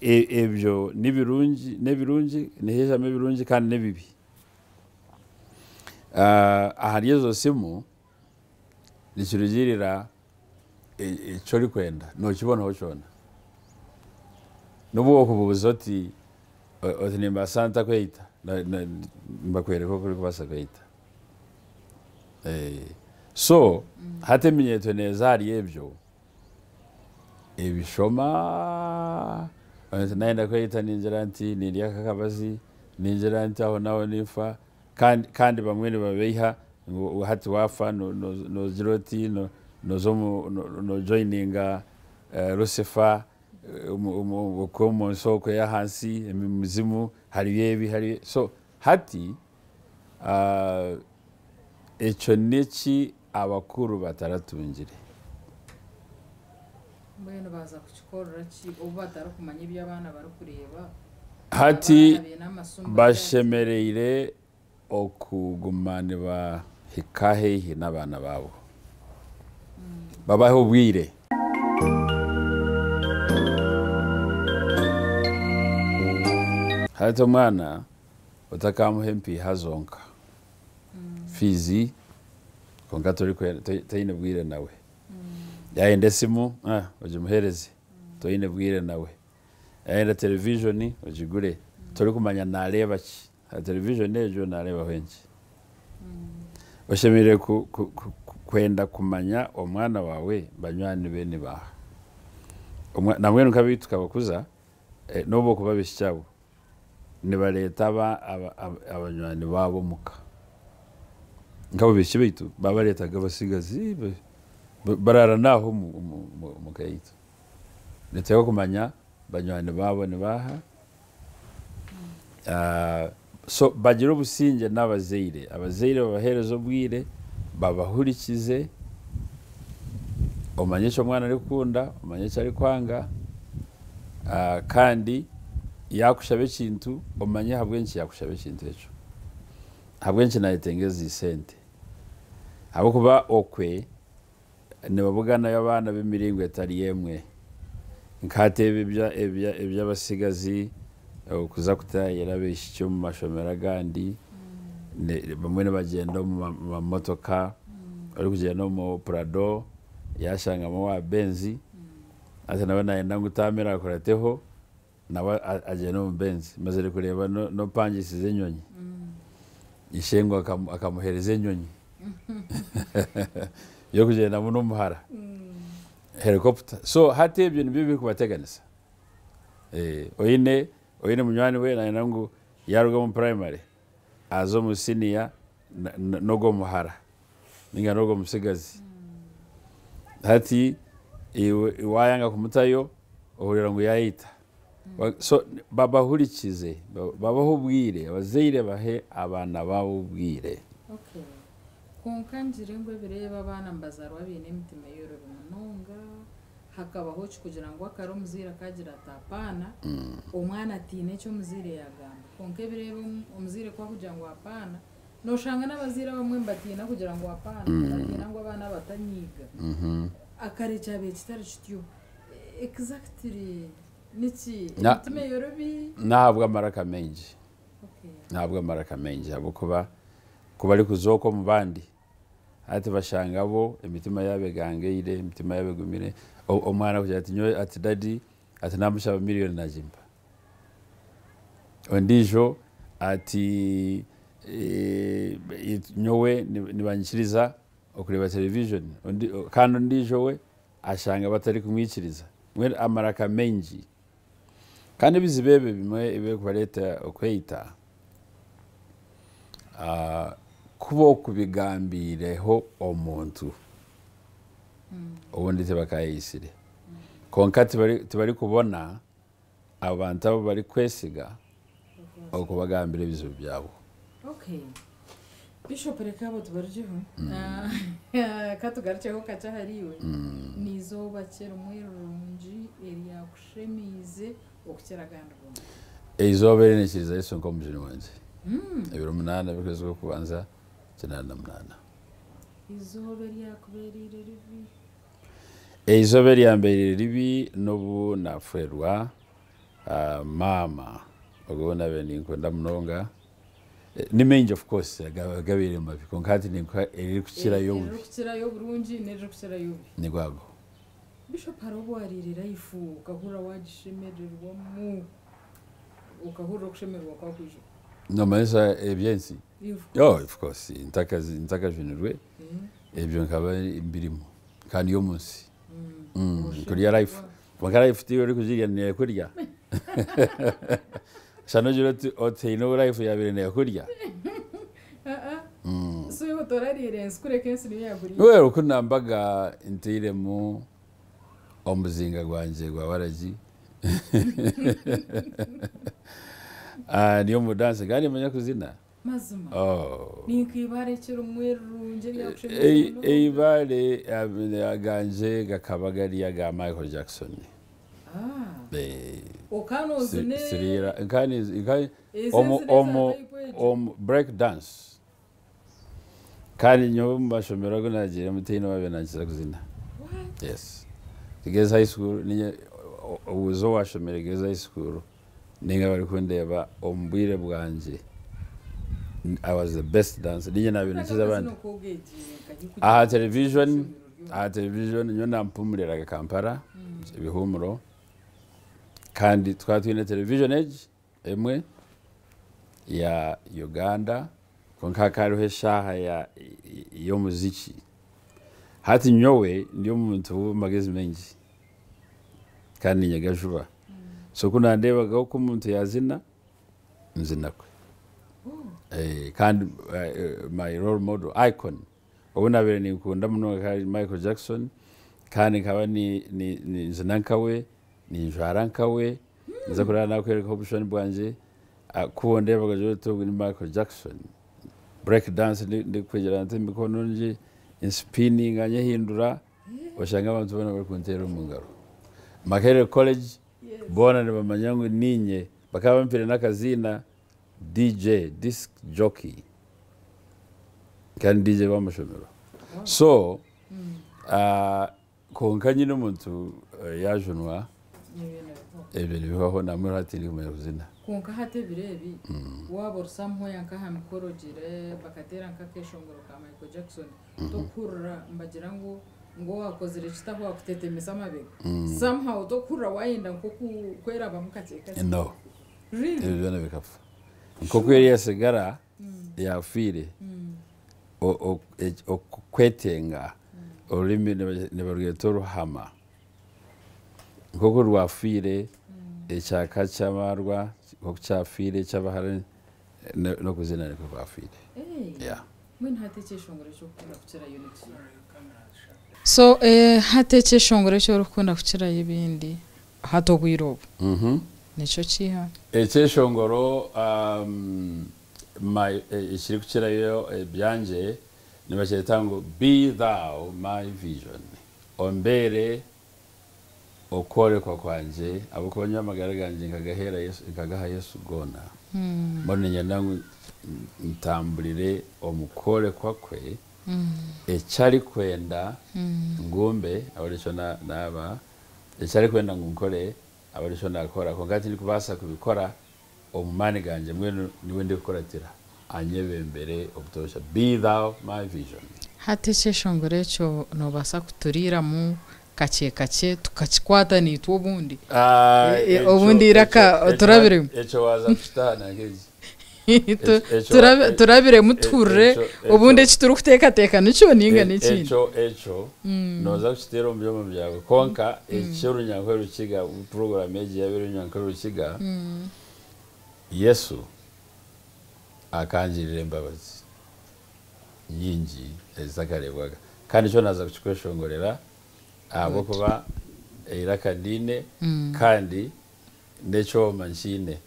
ebyo nibirungi n'ebirungi nihaijamu ebirungi kandi n'ebibi. Ahari ezo simu nikirugiirira eki orikwenda nookibonaho kyona. N'obu wakubuuza oti oti nimbaasa nta kweyita nibakworeka oku orikubaasa kweyita. So hati eminyeeto neeza ahari ebyo ebishoma nayenda kweyita ningira nti nindya aka akabazi ningira nti aho naaho ninfa kandi bamwe nibabeiha ngu hati waafa noogira oti nooza omu noojoininga Lucifer. Okwo omu nsi okwo ey'ahansi emizimu hariyo ebi hariyo so hati ekyo n'eki abakuru bataratungire. Mbwenu baaza kukikorera ki obu batarikumanya ebi abaana barikureeba? Hati Abaana baine amasimu bari ati. Bashemereire okuguma nibahika haihi n'abaana baabo, babahe obwire. Hati omwana otakamuha empiiha zonka, fiizi kwonka toine bwire nawe. Yayenda esimu ogimuheereze, toine bwire nawe. Yayenda televijoni ogigure, torikumanya nareeba ki. Aha televijoni egyo nareebaho enki. Oshemereire kwenda kumanya omwana waawe banywani be ni baaha. Nambwenu nk'abaitu tukabakuza, n'obu okuba abaishiki abo, nibareeta abanywani baabo omuka. Nk'abo baishiki baitu baabareetaga abatsigazi baraara n'aho omuka yaitu. Nituteekwa kumanya banywani baabo ni baaha, so bagire obusingye n'abazaire, abazaire babaheereze obwire, babahurikize, omanye eki omwana arikukunda, omanye eki arikwanga kandi yaakushaba ekintu omanye ahabw'enki yaakushaba ekintu ekyo, ahabw'enki naayetenga ezi sente ahabw'okuba okwe Nibabuganayo abaana b'emiringo etari emwe, nka hati ebi eby'abatsigazi okuza kutaayayira abaishiki omu mashomero agandi, bamwe nibagyenda omu mamotoka, orikugyenda omu Prado yaashangamu owa Benz, haza nawe naayenda ngu taamu eraakurateho nawe agyende omu Benz. Mazire kureeba n'opangisize enyonyi, ishe ngu akamuheereza enyonyi y'okugyendamu n'omuhara, helicopter. So hati ebyo nibyo birikubateganisa. Oine oine munywani we nayenda ngu yaaruga omu primary aze omu senior n'ogwo muhara ninga n'ogwo mutsigazi. Hati iwe waayanga kumutayo ohurira ngu yaayita. So babahurikize, babahe obwire, abazaire bahe abaana baabo obwire. Okay. Kwonka ngire ngu ebiro ebi abaana nibazaarwa baine emitima eyorobi munonga, hakabaho ki kugira ngu akare omuzaire akaagira ati apaana, omwana atiine eki omuzaire yaagamba. Kwonka ebiro ebi omuzaire ku akugira ngu apaana, Noshanga n'abazaire abamwe nibatiina kugira ngu apaana, nibatiina ngu abaana batanyiiga. Akare kyabaire kitari kityo. Exactly niki? Emitima eyorobi? N'ahabw'amaraka maingi. N'ahabw'amaraka maingi ahabw'okuba ku barikuzooka omu bandi, hati bashanga bo emitima yaabo egangaire, emitima yaabo egumire. Omwana akugira ati nyowe ati daddy ati namushaba million nagimpa. Ondiijo ati nyowe nibanyikiriza okureeba television kandi ondiijo we ashanga batarikumwikiriza. Mbwenu amaraka maingi. Kandi ebizibu ebi ebimwe ebirikubareetera okweita, ku okubigambiireho omuntu, obundi tibakayeitsire. Kwonka tibarikubona abantu abu barikwesiga okubagambira ebizibu byabo. Okay. Bishop reka abo tubarugyeho. Ka tugarukyeho kakye ahariiwe. N'eizooba ki erimwe rirungi eryakushemeize okukira agandi goona? Eizooba eri niinyikiriza Yesu nk'omujuni wangye. Ebiro munaana by'okwezi kw'okubanza, 88. Eizooba eryakubeereire ribi? Eizooba eryambeereire ribi n'obu naafeerwa maama ogwo ou naabaire ninkunda munonga. Ni maingi of course agabaire mabi kwonka hati ninkuha eririkukirayo obubi. Eririkukirayo oburungi n'eririkukirayo obubi. Nigwo ago. Bishop hariho obu wariire life okahurira wagishemererwamu okahurira okushemererwa kwakwijuka? Noomanyisa eby'ensi? Of course. Oh of course ntakajunirwe ebyo nkaba mbirimu. Nkaba ndi omu nsi. Nkurya life. Kwonka life tiyo orikugirya neekurya. Shana ogire oti oti haine obu life yaabaire neekurya. So iwe torariire ensi kureka ensi niyo yaakuriire? Well oku nambaga ntairemu omuzinga gwangye gwa waragi. Ah, ndi omu dance kandi nimanya kuzina. Mazima. Oh. Ninka eibare rimwe rirungi eryakushemeza munonga. Eibare aganje gakaba gari aga Michael Jackson. Ah. Eh, Okanozine. Sirira nkani nkani Ezi omu ezi omu eza type egyo. omu break dance. Kandi nyowe omu mashomero agu nagiire mutaine wabiire nankiza kuzina. What? Yes. Geza High School ninye obuuza owashomire Geza High School ninga barikundeeba omu bwire bwangye. I was the best dancer. Ninye nabiire nkiza abandi. Aha television, aha television nyowe nampumuriraga Kampala, ebihumuro. Kandi twaba twine television egi emwe ya Uganda, kwonka hakaba hariho eshaaha y'omuziki. Hati nyowe ndi omuntu w'amagezi maingi kandi niinyega juba. So ku nandeebaga oku omuntu yaazina, nzina kwe. Kandi my role model, icon, ou naabaire ninkunda munonga akaba ari Michael Jackson, kandi nkaba ninzina nkawe, ninjwara nkawe, ninza kurara nakwereka obushwani bwangye. Ku ondeebaga ogira oti ogu ni Michael Jackson. Break dance ndikwegyera nti emikono ngi nsipininga nyehindura, oshanga abantu boona barikunteera omu ngaro. Makerere College boona nibamanya ngu niinye, bakaba bampaire n'akaziina DJ, disc jockey. Kandi DJ w'amashomero. So, kwonka nyine omuntu yajunwa, ebyo nibibaho namwe hati ndikumanya kuzina. Kwonka hati ebiro ebi waaba ori somewhere nk'aha mikoro ogire bakateera nk'akeshongoro ka Michael Jackson, tokuhurira nibagira ngu ngu owakozire kitaho wakutetemesa amabega. Somehow tokuhurira wayenda nk'okwerabamu kakye kakye. No. Really? Ebyo byona bikafa. Nk'oku eriya sigara yafiire, okwetenga orurimi nibarweta oruhama. Nk'oku rwafiire, ekyaka ky'amarwa nk'oku kyafiire, eky'abahara n'okuzina nikwo kwafiire. Hey. Yeah. Mbwenu hati ekyeshongoro eky'okukunda kukirayo niki? So hati ekyeshongoro eki orikukunda kukirayo ebindi hati obwire obu nikyo kiha? Ekyeshongoro ekirikukirayo ebyangye nibakyeta ngu Be Thou My Vision. Ombeere okworekwa kwangye, ahabw'okuba nyowe amagara gangye nkagaheera Yesu, nkagaha Yesu goona. Mbwenu niinyenda ngu ntambulire omu kworekwa kwe, eki arikwenda ngumbe abe arikyo naaba, eki arikwenda ngu nkore abe arikyo naakora. Kwonka tindikubaasa kubikora omu maani gangye, mbwenu niwe ndikukuratira anyebembere obutoosha. Be Thou My Vision. Hati ekyeshongoro ekyo noobaasa kuturiiramu kakye kakye tukakikwata naitwe obundi? Obundi eiraka turabiremu. Ekyo waaza kukitaana nk'eki. Turabiremu tuhurire obundi eki turikuteekateeka nikyo ninga n'ekindi. Ekyo nooza kukiteera omu byoma byawe, kwonka eky'orunyankore rukiga, puroguraamu egi yaaba eri orunyankore rukiga, Yesu akangirira embabazi nyingi ezitakareebwaga. Kandi ekyo naaza kukikweshongorera ahabw'okuba eiraka ndiine kandi n'ekyoma nkiine.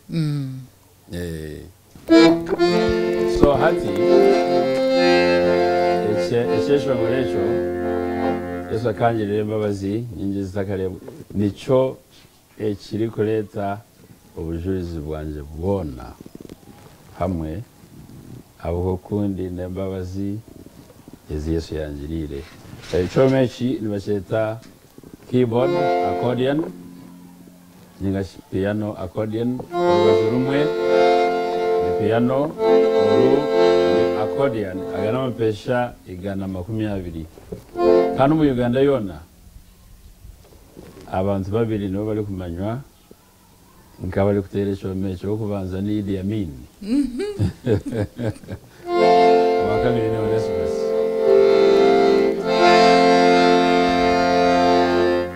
So hati ekyeshongoro ekyo, Yesu akangirira embabazi nyingi ezitakareebwa, nikyo ekirikureeta obujurizi bwangye bwona hamwe, ahabw'okundi n'embabazi ezi Yesu yangiriire. Ekyoma eki nibakyeta keyboard accordion ninga shi piano accordion. Orubaju rumwe ni piano, oru ni accordion. Aga n'amapesha 120. Kandi omu Uganda yoona abantu babiri nibo barikumanywa nk'abarikuteera ekyoma ekyo. Ow'okubanza ni Idi Amin, owa kabiri ni Onesmus.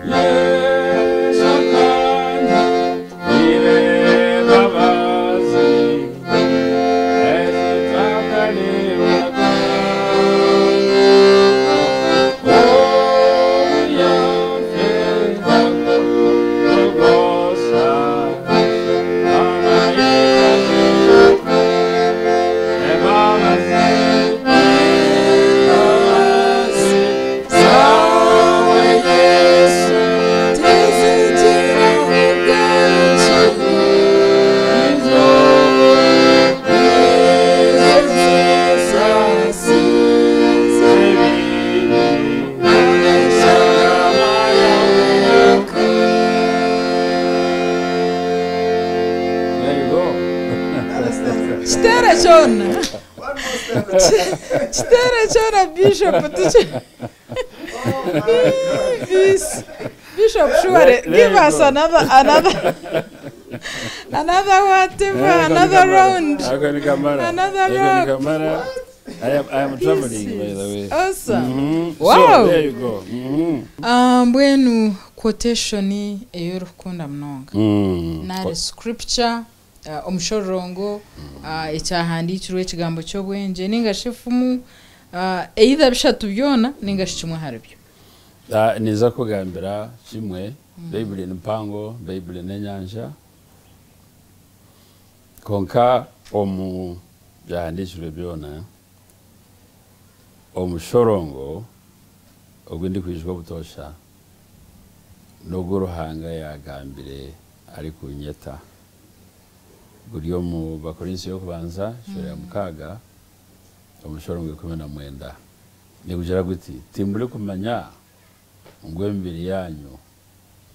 Yesu akangirira embabazi ezitakareebwaga. Obu yanfeera Golgotha. Kiteere kyona. Kiteere kyona Bishop tuki. This Bishop surely give us another another another whatever another round. Another round. I am traveling, by the way. Awesome. Wow. So, there you go. Mbwenu quotation ei orikukunda munonga nari scripture, omushororongo, ekyahandiikirwe, ekigambo ky'obwengye ninga shi efumu, either bishatu byona ninga shi kimwe ahari byo. Niza kugambira kimwe. Bayibuli ni mpango, Bayibuli n'enyanja, konka omu byahandiikirwe byona omushorongo ogu ndikwijuka obutoosha n'ogu Ruhanga yagambire ari kunyeta, guri omu Bakorinsi y'okubanza eshuura ya 6, omushorongo 19. Nigugira guti: "Timburi kumanya ngu emibiri yanyu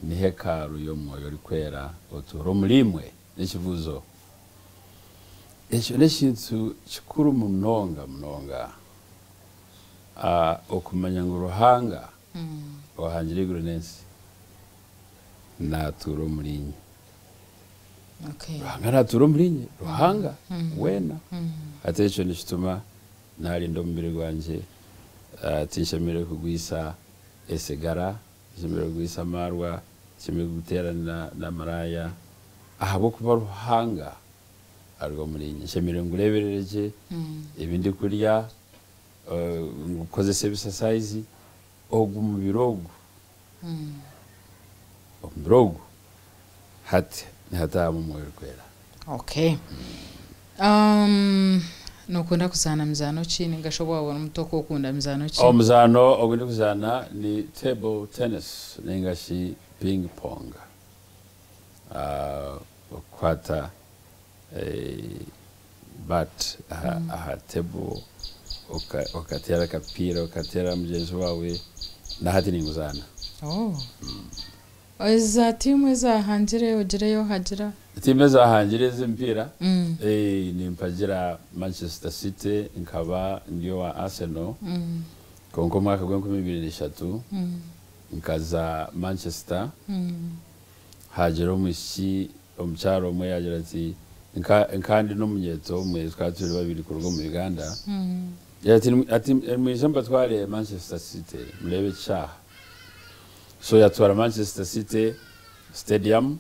ni hekaaru y'Omwoyo Orikwera otuura omuri imwe?" N'ekibuuzo. Ekyo n'ekintu kikuru munonga munonga, okumanya ngu Ruhanga owahangire eiguru n'ensi natuura omuri inye. Ruhanga natuura omuri inye, Ruhanga weena. Hati ekyo nikituma narinda omubiri gwangye. Tinshemereire kugwisa esigara, tinshemereire kugwisa amarwa, tinshemereire kuguteerana na maraya, ahabw'okuba Ruhanga ari omuri inye. Nshemereire ngureeberere gye ebi ndikurya, ngukozese exercise, ogu mubiri ogu, omubiri ogu hati nihataahamu Omwoyo Orikwera. Okay. Nokunda kuzaana mizaano ki, ninga shi obu waba ori muto okokunda mizaano ki? Omuzaano ogu ndikuzaana ni table tennis ninga shi ping pong. Okukwata bat aha table okateera akapiira, okateera mugyenzi waawe, na hati ninguzaana. Oh. Eza tiimu ezahangire ogireyo ohagira? Tiimu ezahangire ez'emipiira? Nimpagira Manchester City, nkaba ndi owa Arsenal. Kwonka omwaka gw'e2003 nkaza Manchester, hagira omwishiki, omukyara omwe yagira ati nka ndi n'omunyeeto omwe, tukaba turi babiri kuruga omu Uganda, ati mwije mbatware Manchester City mureebe ekishaaha. So yatwara Manchester City Stadium,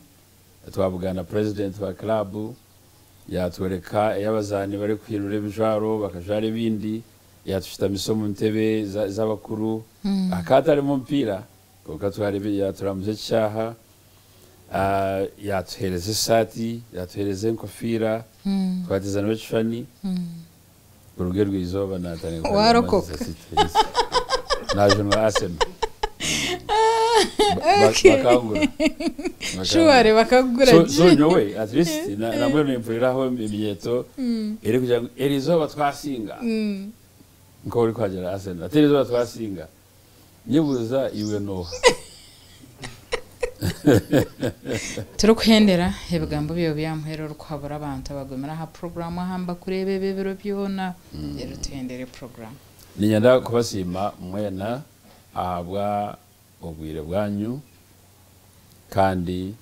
twabugana president wa club, yatwereka ei abazaani barikuhindura ebijwaro bakajwara ebindi, yatushutamisa omu ntebe z'abakuru. Hakaba hatarimu omupiira, kwonka twareeba, yaturamuza ekishaaha, yatuheereza esaati, yatuheereza enkofiira, twateeza nawe ekishushani. Kuruga eryo izooba natandika kuhagira Warokoka. Manchester City. Yes. Najunwa Arsenal. Bakangura. Shuware bakakugura. So nyowe at least namwe nimpuriraho eminyeto eri kugira ngu eri izooba twasinga, nka ori kuhagira Arsenal, ati eri izooba twasinga, nyebuuza, iwe nooha? Turikuhendera, ebigambo byawe byamuheera orikuhabura abantu abagumire aha puroguramu ahamba kureeba ebi ebiro byona, rero tuhendere puroguramu. Niinyenda kubasiima mwena ahabwa obwire bwanyu kandi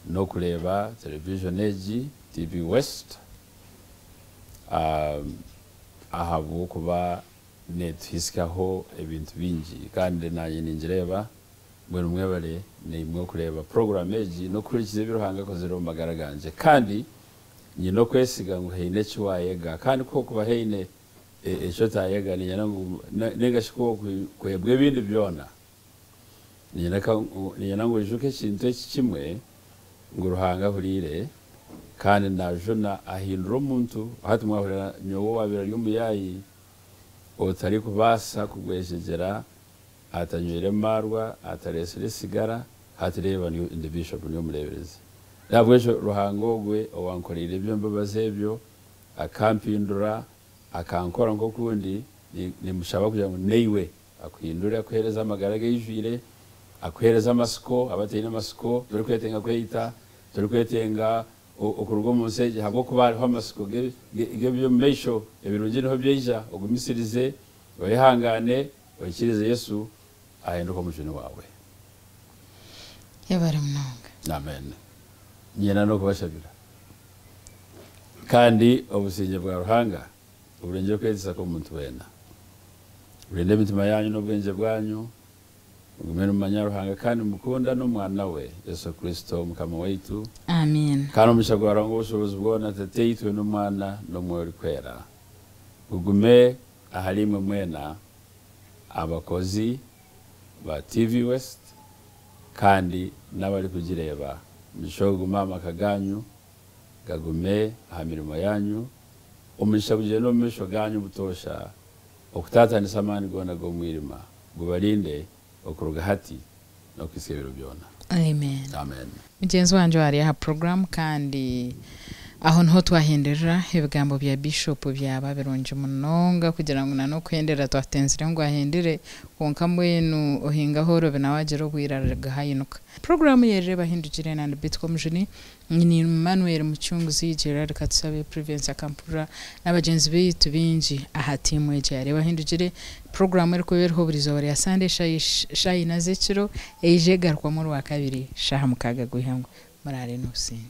n'okureeba television egi TV West, ahabw'okuba netuhisikaho ebintu bingi kandi nanye ningireeba. Mbwenu mwebare naimwe okureeba puroguramu egi n'okuhurikiza ebi Ruhanga akozire omu magara gangye, kandi nyine okwesiga ngu haine eki wayega, kandi ku okuba haine eki otayega, niinyenda ngu ninga shi ku okwebwa ebindi byona, niinyenda ngu oijuke ekintu eki kimwe, ngu Ruhanga ahuriire kandi najuna, ahindura omuntu. Hati mwahurira nyowe owabaire ari omuyaayi otarikubaasa kugwejegyera atanywire marwa, atareesire esigara, hati reeba ndi bishop, ndi omureeberezi. Nahabwekyo Ruhanga ogwe owankoreire eby'embabazi ebyo, akampindura, akankora nk'okundi, nimushaba kugira ngu naiwe akuhindure, akuheereze amagara geijwire, akuheereze amasiko. Abataine amasiko, torikwetenga kweyita, torikwetenga. Okuruga omu nsi egi ahabw'okuba hariho amatsiko g'eby'omu maisho, ebirungi niho byaija, ogumisirize, oyehangaane, oikirize Yesu ahinduke omujuni waawe. Yebare munonga. Amen. Niinyenda n'okubashabira. Kandi obusingye bwa Ruhanga oburengire okwegyesa kw'omuntu weena, burinde emitima yaanyu n'obwengye bwanyu, Mugume nimumanya Ruhanga kandi mukunda n'Omwana we, Yesu Kristo, Mukama waitu. Amiina. Kandi omugisha gwa Ruhanga ow'obushoboorozi bwona, Tataitwe, n'Omwana, n'Omwoyo Orikwera, gugume ahari imwe mwena abakozi ba TV West kandi n'abarikugireeba. Omugisha ogu gugume aha maka gaanyu, gagume aha mirimo yaanyu, omugisha gugyende omu maisho gaanyu butoosha, Okutaatanisa amaani goona g'omwirima gubarinde okuruga hati n'okuhitsya ebiro byona. Amen. Amen. Mugyenzi wangye owari aha program kandi aho niho twahenderera ebigambo bya Bishop byaba birungi munonga kugira ngu na n'okuhendera twatenzire ngu ahendere kwonka mbwenu ohingaho orobi nawe agira obwire arugaho ainuka. Program yerire ebahindukire na Bitco Omujuni Ni Emmanuel Mucunguzi, Gerard Katusabe, Privence Akampurira n'abagyenzi baitu baingi aha tiimu egi ya Reeba Ahindukire. Puroguraamu erikuba eriho buri izooba rya Sande shaaha ina z'ekiro, eija egarukwamu Orwakabiri shaaha mukaaga gw'eihangwe. Muraare n'obusingye.